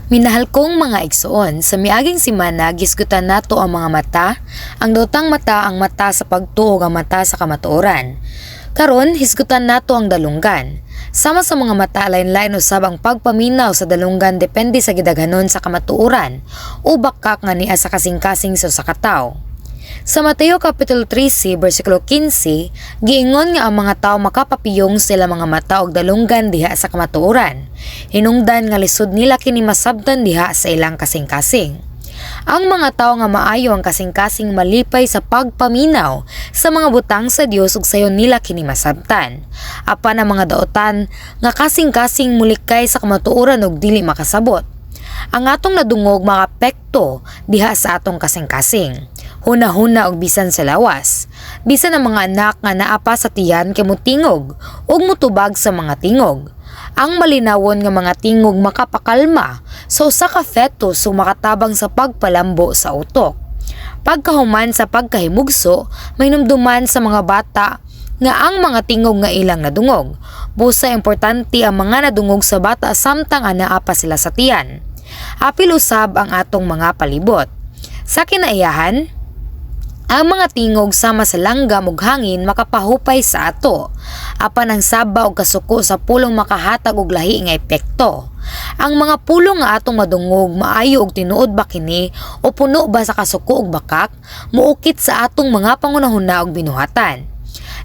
Minahal kong mga igsoon, sa miaging semana gihisgutan nato ang mga mata, ang daotang mata, ang mata sa pagtuo ug ang mata sa kamatuoran. Karon, hisgutan nato ang dalunggan. Sama sa mga mata, lain-lain usab ang pagpaminaw sa dalunggan depende sa gidaghanon sa kamatuoran o bakak nga nia sa kasing-kasing sa usa ka tawo. Sa Mateo Kapitulo 13, versikulo 15, giingon nga ang mga tao makapapiyong sila mga mata og dalunggan diha sa kamatuoran. Hinungdan nga lisod nila kini masabtan diha sa ilang kasing-kasing. Ang mga tao nga maayo ang kasing-kasing malipay sa pagpaminaw sa mga butang sa Dios ug sayon nila kini masabtan. Apan ang mga daotan nga kasing-kasing mulikay sa kamatuoran ug dili makasabot. Ang atong nadungog makaapekto diha sa atong kasing-kasing, hunahuna ug bisan sa lawas. Bisan ang mga anak nga naa pa sa tiyan kay motingog ug motubag sa mga tingog. Ang malinawon nga mga tingog makapakalma sa usa ka fetus ug makatabang sa pagpalambo sa utok. Pagkahuman sa pagkahimugso, mahinumduman sa mga bata nga ang mga tingog nga ilang nadungog. Busa importante ang mga nadungog sa bata samtang anaa pa sila sa tiyan. Apil usab ang atong mga palibot. Sa kinaiyahan, ang mga tingog sama sa langgam ug hangin makapahupay sa ato. Apan ang saba og kasuko sa pulong makahatag og lahi nga epekto. Ang mga pulong nga atong madungog, maayo og tinuod ba kini o puno ba sa kasuko ug bakak, muukit sa atong mga panghunahuna ug binuhatan.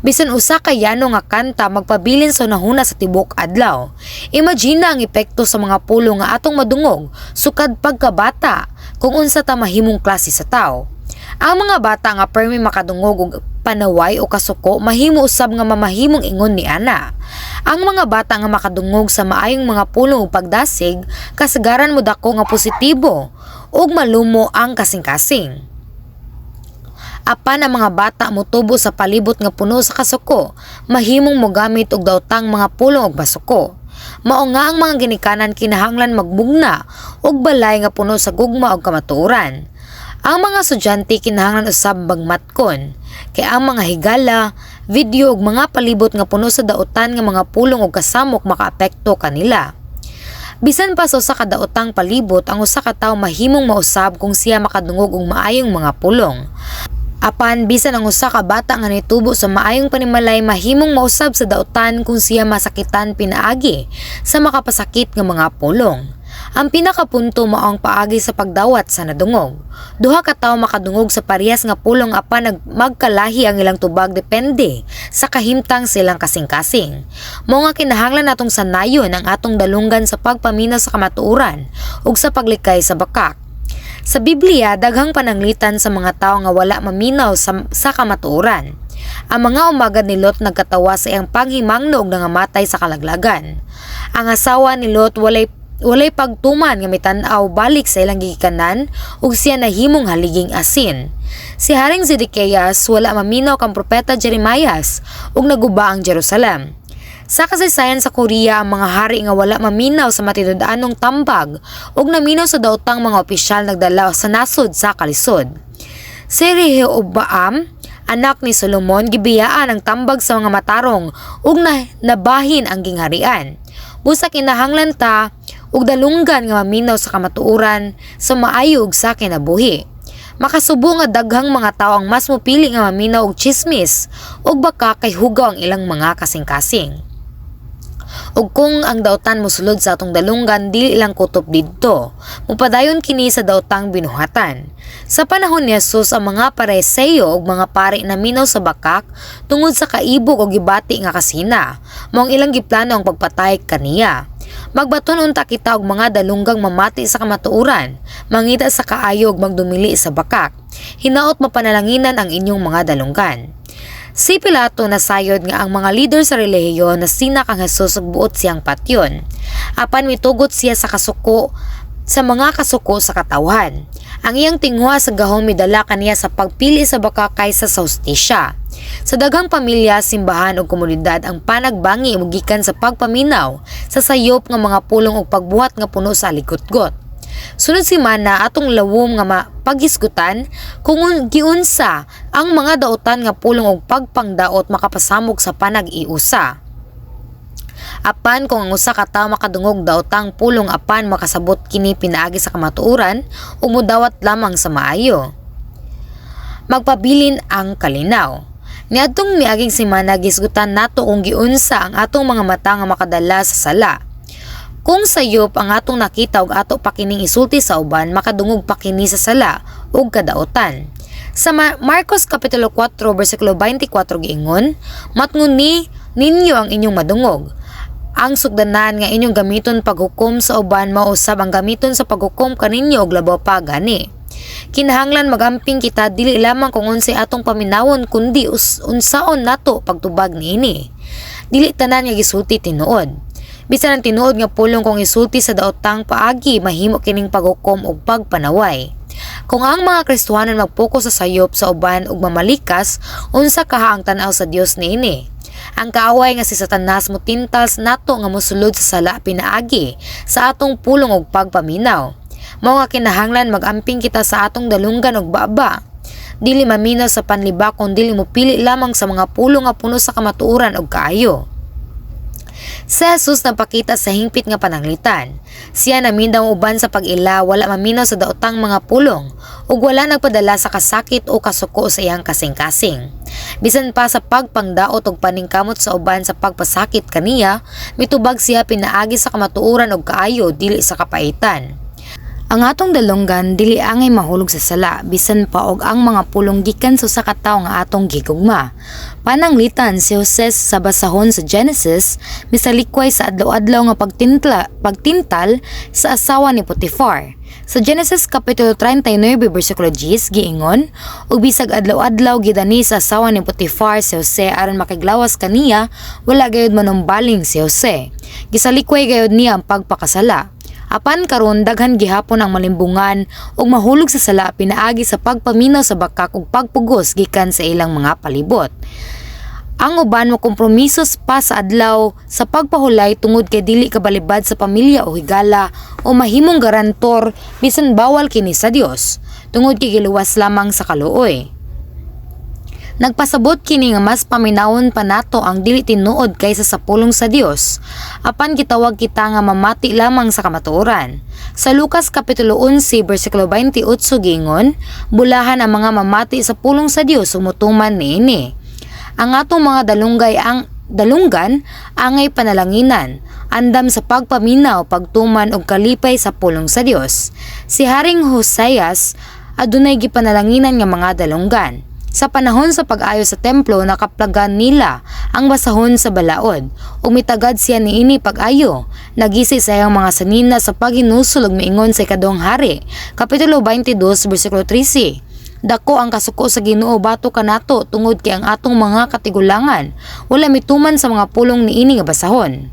Bisan usa ka yano nga kanta magpabilin sa hunahuna sa tibuok adlaw. Imagine ang epekto sa mga pulong nga atong madungog sukad pagkabata kung unsa ta mahimong klase sa tawo. Ang mga bata nga permi makadungog og panaway o kasuko mahimo usab nga mamahimong ingon ni ana. Ang mga bata nga makadungog sa maayong mga pulong ug pagdasig kasagaran modako nga positibo ug malumo ang kasing-kasing. Apan ang mga bata motubo sa palibot nga puno sa kasuko, mahimong mogamit og daotang mga pulong ug masuko. Mao nga ang mga ginikanan kinahanglan magmugna og balay nga puno sa gugma ug kamatuoran. Ang mga estudyante kinahanglan usab magmatkon kay ang mga higala, video ug mga palibot nga puno sa daotan nga mga pulong ug kasamok makaapekto kanila. Bisan pa sa usa ka daotang palibot, ang usa ka tawo mahimong mausab kung siya makadungog og maayong mga pulong. Apan bisan ang usa ka bata nga nitubo sa maayong panimalay mahimong mausab sa daotan kung siya masakitan pinaagi sa makapasakit nga mga pulong. Ang pinakapunto mao ang paagi sa pagdawat sa nadungog. Duha ka tawo makadungog sa parehas nga pulong apan magkalahi ang ilang tubag depende sa kahimtang silang kasing-kasing. Mao nga kinahanglan natong sanayon ang atong dalunggan sa pagpaminaw sa kamatuoran ug sa paglikay sa bakak. Sa Biblia, daghang pananglitan sa mga tao nga wala maminaw sa kamatuoran. Ang mga umagad ni Lot nagkatawa sa iyang panghimangno ug nangamatay sa kalaglagan. Ang asawa ni Lot walay pagtuman nga mitan-aw balik sa ilang gigikanan ug siya nahimong haliging asin. Si Haring Zedekias wala maminaw kang propeta Jeremias ug naguba ang Jerusalem. Sa kasaysayan sa Korea, ang mga hari nga wala maminaw sa matinud-anong tambag ug naminaw sa daotang mga opisyal nagdala sa nasod sa kalisod. Si Rehoboam, anak ni Solomon, gibiyaan ang tambag sa mga matarong ug nabahin ang gingharian. Busa kinahanglan ta og dalunggan nga maminaw sa kamatuoran, sa maayo ug sa kinabuhi. Makasubo nga daghang mga tao ang mas mopili nga maminaw og chismis ug baka kay hugaw ang ilang mga kasing-kasing. Ug kung ang daotan mosulod sa atong dalunggan, dili lang kutob didto. Mupadayon kini sa daotang binuhatan. Sa panahon ni Jesus, ang mga Pariseo ug mga pari naminaw sa bakak tungod sa kaibog o gibati nga kasina. Mao ang ilang giplano ang pagpatay kaniya. Magbaton unta kita og mga dalunggang mamati sa kamatuoran, mangita sa kaayo ug magdumili sa bakak. Hinaot mapanalanginan ang inyong mga dalunggan. Si Pilato nasayod nga ang mga leader sa relihiyon nasina kang Jesus ug buot siyang patyon. Apan mitugot siya sa kasuko sa mga kasuko sa katawhan. Ang iyang tinguha sa gahom midala kaniya sa pagpili sa baka kaysa sa hustisya. Sa daghang pamilya, simbahan ug komunidad, ang panagbangi mogikan sa pagpaminaw sa sayop nga mga pulong ug pagbuhat nga puno sa aligutgot. Sunod semana, atong lawom nga mapaghisgutan kung giunsa ang mga daotan nga pulong ug pagpangdaot makapasamok sa panag-iusa. Apan kung ang usa ka tawo makadungog daotang pulong apan makasabot kini pinaagi sa kamatuoran ug modawat lamang sa maayo, magpabilin ang kalinaw. Niadtong miaging semana, gisgutan nato kung giunsa ang atong mga mata nga makadala sa sala. Kung sayop ang atong nakita ug ato pa kining isulti sa uban, makadungog pa kini sa sala ug kadautan. Sa Marcos Kapitulo 4 bersikulo 24 giingon, "Matnguni ninyo ang inyong madungog. Ang sugdanan nga inyong gamiton paghukom sa uban mao usab ang gamiton sa paghukom kaninyo og labaw pa gani." Kinahanglan magamping kita dili lamang kung unsay atong paminawon kundi unsaon nato pagtubag niini. Dili tanan nga gisulti tinuod. Bisan ang tinuod nga pulong, kung isulti sa daotang paagi, mahimo kining paghukom ug pagpanaway. Kung ang mga Kristohanon magpokus sa sayop sa uban ug mamalikas, unsa kaha ang tan-aw sa Dios niini? Ang kaaway nga si Satanas mutintals nato nga mosulod sa sala pinaagi sa atong pulong ug pagpaminaw. Mao nga kinahanglan magamping kita sa atong dalunggan ug baba. Dili maminaw sa panlibak kun dili mopili lamang sa mga pulong nga puno sa kamatuoran ug kaayo. Si Jesus nagpakita sa hingpit nga pananglitan. Siya naminaw uban sa pag-ila, wala maminaw sa daotang mga pulong, ug wala nagpadala sa kasakit o kasuko sa iyang kasing-kasing. Bisan pa sa pagpangdaot og paningkamot sa uban sa pagpasakit kaniya, mitubag siya pinaagi sa kamatuoran ug kaayo, dili sa kapaitan. Ang atong dalunggan dili angay mahulog sa sala bisan pa og ang mga pulong gikan sa usa ka tawo nga atong gigugma. Pananglitan si Jose sa basahon sa Genesis misalikway sa adlaw-adlaw nga pagtintal sa asawa ni Potifar. Sa Genesis Kapitulo 39 bersikulo 10 giingon, "Ug bisag adlaw-adlaw gidani sa asawa ni Potifar si Jose aron makiglawas kaniya, wala gayud manumbaling si Jose.Gisalikway gayud niya ang pagpakasala." Apan karon daghan gihapon ang malimbungan ug mahulog sa sala pinaagi sa pagpaminaw sa bakak ug pagpugos gikan sa ilang mga palibot. Ang uban mo kompromiso pa sa adlaw sa pagpahulay tungod kay dili kabalibad sa pamilya o higala o mahimong garantor bisan bawal kini sa Dios tungod kay giluwas lamang sa kaluoy. Nagpasabot kini nga mas paminawon pa nato ang dili tinuod kaysa sa pulong sa Dios. Apan gitawag kita nga mamati lamang sa kamatuoran. Sa Lucas Kapitulo 11 bersikulo 28 giingon, "Bulahan ang mga mamati sa pulong sa Dios ug motuman niini." Ang atong mga dalunggay ang dalunggan angay panalanginan, andam sa pagpaminaw, pagtuman ug kalipay sa pulong sa Dios. Si Haring Hosayas adunay gipanalanginan nga mga dalunggan. Sa panahon sa pag-ayo sa templo, nakaplagan nila ang basahon sa balaod ug mitagad siya niini pag-ayo. Nagisi sa iyang mga sanina sa paghinusol ug miingon sa Ikaduhang Hari, Kapitulo 22, bersikulo 13, "Dako ang kasuko sa Ginoo batok kanato tungod kay ang atong mga katigulangan wala mituman sa mga pulong niini nga basahon."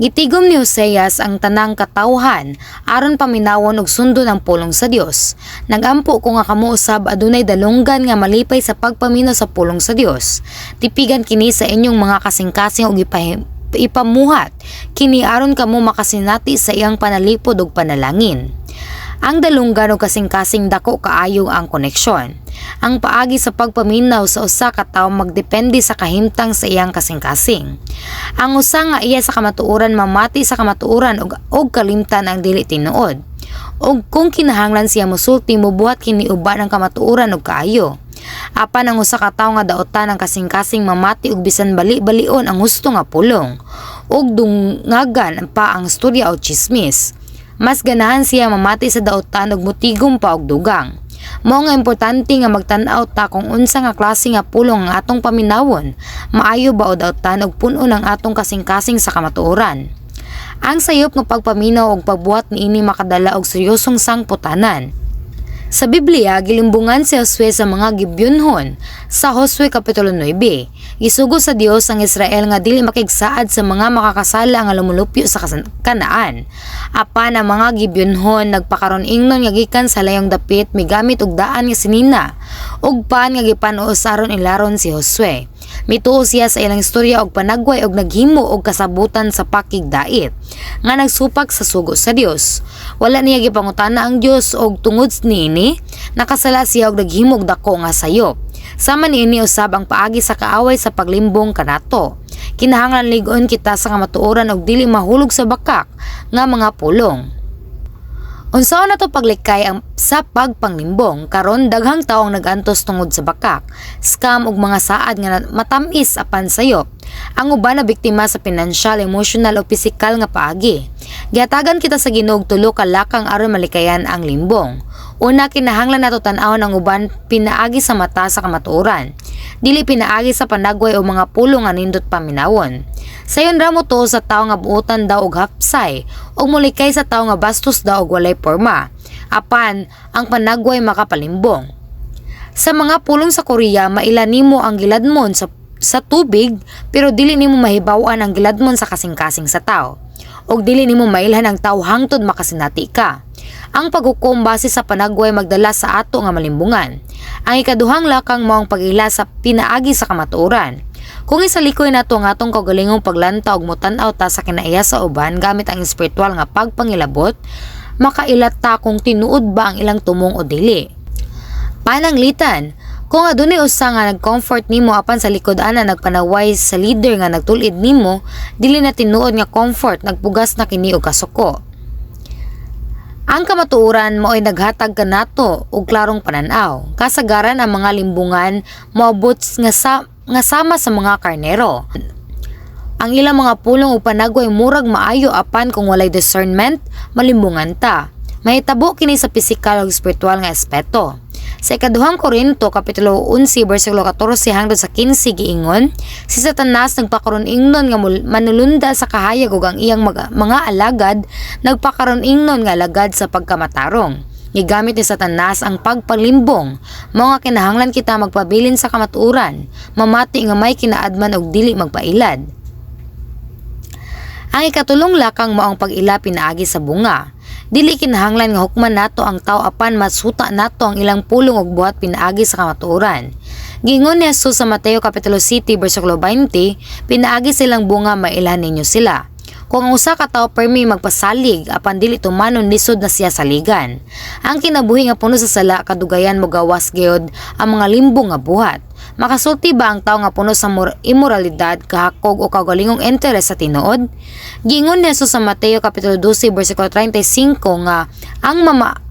Gitigom ni Hoseas ang tanang katawhan aron paminawon og sundon ang pulong sa Dios. Nagampo ko nga kamo usab adunay dalunggan nga malipay sa pagpaminaw sa pulong sa Dios. Tipigan kini sa inyong mga kasing-kasing ug ipamuhat kini aron kamo makasinati sa iyang panalipod ug panalangin. Ang dalunggan ug kasing-kasing, dako kaayo ang koneksyon. Ang paagi sa pagpaminaw sa usa ka tawo magdepende sa kahimtang sa iyang kasing-kasing. Ang usa nga iya sa kamatuoran mamati sa kamatuoran ug kalimtan ang dili tinuod. Ug kung kinahanglan siya mosulti, mobuhat kini uban ang kamatuoran ug kaayo. Apan ang usa ka tawo nga daotan ang kasing-kasing mamati og bisan bali-balion ang husto nga pulong ug dungagan pa ang storya o chismis. Mas ganahan siya mamati sa daotan ug motigom pa og dugang. Mao nga importante nga magtan-aw ta kung unsa nga klase nga pulong ang atong paminawon, maayo ba o daotan ug puno ng atong kasing-kasing sa kamatuoran. Ang sayop nga pagpaminaw ug pagbuhat niini makadala og seryosong sangputanan. Sa Biblia, gilimbungan si Josue sa mga Gibeonhon. Sa Josue Kapitulo 9, gisugo sa Dios ang Israel nga dili makigsaad sa mga makakasala nga lumulupyo sa Kanaan. Apan ang mga Gibeonhon nagpakaron ingnon nga gikan sa layong dapit migamit og daan nga sinina ug pan nga gipanuos aron ilaron si Josue. Mituo siya sa ilang istorya og panagway og naghimo og kasabutan sa pakigdait nga nagsupak sa sugo sa Dios. Wala niya gipangutana ang Dios og tungod niini nakasala siya og naghimo og dako nga sayop. Sama niini usab ang paagi sa kaaway sa paglimbong kanato. Kinahanglan lig-on kita sa kamatuoran og dili mahulog sa bakak nga mga pulong. Unsaon nato paglikay ang sa pagpanglimbong? Karon daghang tawo ang nag-antos tungod sa bakak, scam ug mga saad nga matamis apan sayop. Ang uban na biktima sa pinansyal, emosyonal o pisikal nga paagi. Gihatagan kita sa Ginoo og tulo ka lakang aron malikayan ang limbong. Una, kinahanglan nato tan-awon ang uban pinaagi sa mata sa kamatuoran. Dili pinaagi sa panagway o mga pulong nga nindot paminawon. Sayon ra motuo sa tawo nga buotan daw og hapsay ug molikay sa tawo nga bastos daw og walay porma. Apan ang panagway makapalimbong. Sa mga pulong sa Korea, maila nimo ang giladmon sa tubig pero dili nimo mahibaw-an ang giladmon sa kasing-kasing sa tawo. Og dili nimo mailhan ang tawo hangtod makasinati ka. Ang paghukom base sa panagway magdala sa ato nga malimbungan. Ang ikaduhang lakang mao ang pag-ila sa pinaagi sa kamatuoran. Kung isalikoy nato ang atong kaugalingong paglantaw ug motan-aw ta sa kinaiya sa uban gamit ang espiritual nga pagpangilabot, makailat ta kung tinuod ba ang ilang tumong o dili. Pananglitan, kung adunay usa nga nag-comfort nimo apan sa likod ana nagpanaway sa leader nga nagtul-id nimo, dili na tinuod nga comfort, nagpugas na kini og kasuko. Ang kamatuoran mao'y naghatag kanato og klarong panan-aw. Kasagaran ang mga limbungan moabot nga sama sa mga karnero. Ang ilang mga pulong ug panagway murag maayo, apan kung walay discernment, malimbungan ta. Mahitabo kini sa pisikal ug espiritual nga aspeto. Sa Ikaduhang Korinto kapitulo 11 bersikulo 14 hangtod sa 15, giingon, si Satanas nagpakaron ingnon nga manulunda sa kahayag ug ang iyang mga alagad nagpakaron ingnon nga alagad sa pagkamatarong. Gigamit ni Satanas ang pagpalimbong. Mao nga kinahanglan kita magpabilin sa kamatuoran, mamati nga may kinaadman og dili magpailad. Ang ikatulong lakang mao ang pag-ila pinaagi sa bunga. Dili kinahanglan nga hukman nato ang tao apan masuta nato ang ilang pulong ug buhat pinaagi sa kamatuoran. Giingon ni Jesus sa Mateo kapitulo 7 bersikulo 20, "Pinaagi sa ilang bunga mailhan ninyo sila." Kung ang usa ka tawo permi magpasalig apan dili tumanon, lisod na siya saligan. Ang kinabuhi nga puno sa sala kadugayan mogawas gyud ang mga limbong nga buhat. Makasulti ba ang tawo nga puno sa imoralidad, kahakog o kaugalingong interes sa tinuod? Giingon ni Jesus sa Mateo kapitulo 12 bersikulo 35 nga ang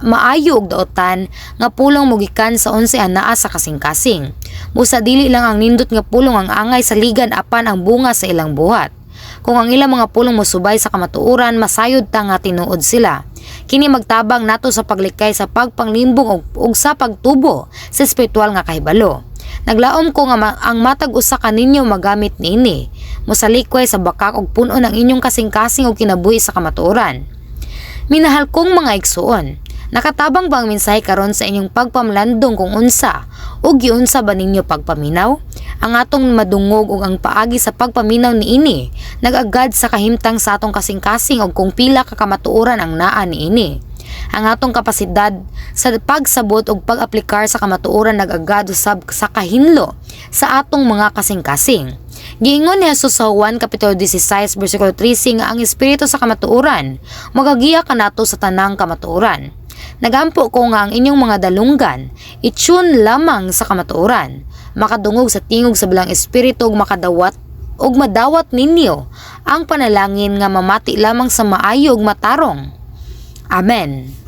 maayo ug daotan nga pulong mogikan sa 11 anaa sa kasing-kasing. Busa dili lang ang nindot nga pulong ang angay saligan apan ang bunga sa ilang buhat. Kung ang ilang mga pulong mosubay sa kamatuoran, masayod ta nga tinuod sila. Kini magtabang nato sa paglikay sa pagpanglimbong ug sa pagtubo sa espiritual nga kahibalo. Naglaom ko nga ang matag usa kaninyo magamit niini. Mosalikway sa bakak og puno ng inyong kasing-kasing og kinabuhi sa kamatuoran. Minahal kong mga igsuon, nakatabang ba ang mensahe karon sa inyong pagpamalandong kung unsa o giunsa ba ninyo pagpaminaw? Ang atong madungog ug ang paagi sa pagpaminaw niini nag-agad sa kahimtang sa atong kasing-kasing og kung pila ka kamatuoran ang naa niini. Ang atong kapasidad sa pagsabot ug pag-aplikar sa kamatuoran nag-agad usab sa kahinlo sa atong mga kasing-kasing. Giingon ni Jesus sa Juan kapitulo 16 bersikulo 13 nga ang Espiritu sa kamatuoran magagiya kanato sa tanang kamatuoran. Nagampo ko nga ang inyong mga dalunggan i-tune lamang sa kamatuoran, makadungog sa tingog sa Balaang Espiritu ug makadawat ug madawat ninyo ang panalangin nga mamati lamang sa maayo ug matarong. Amen.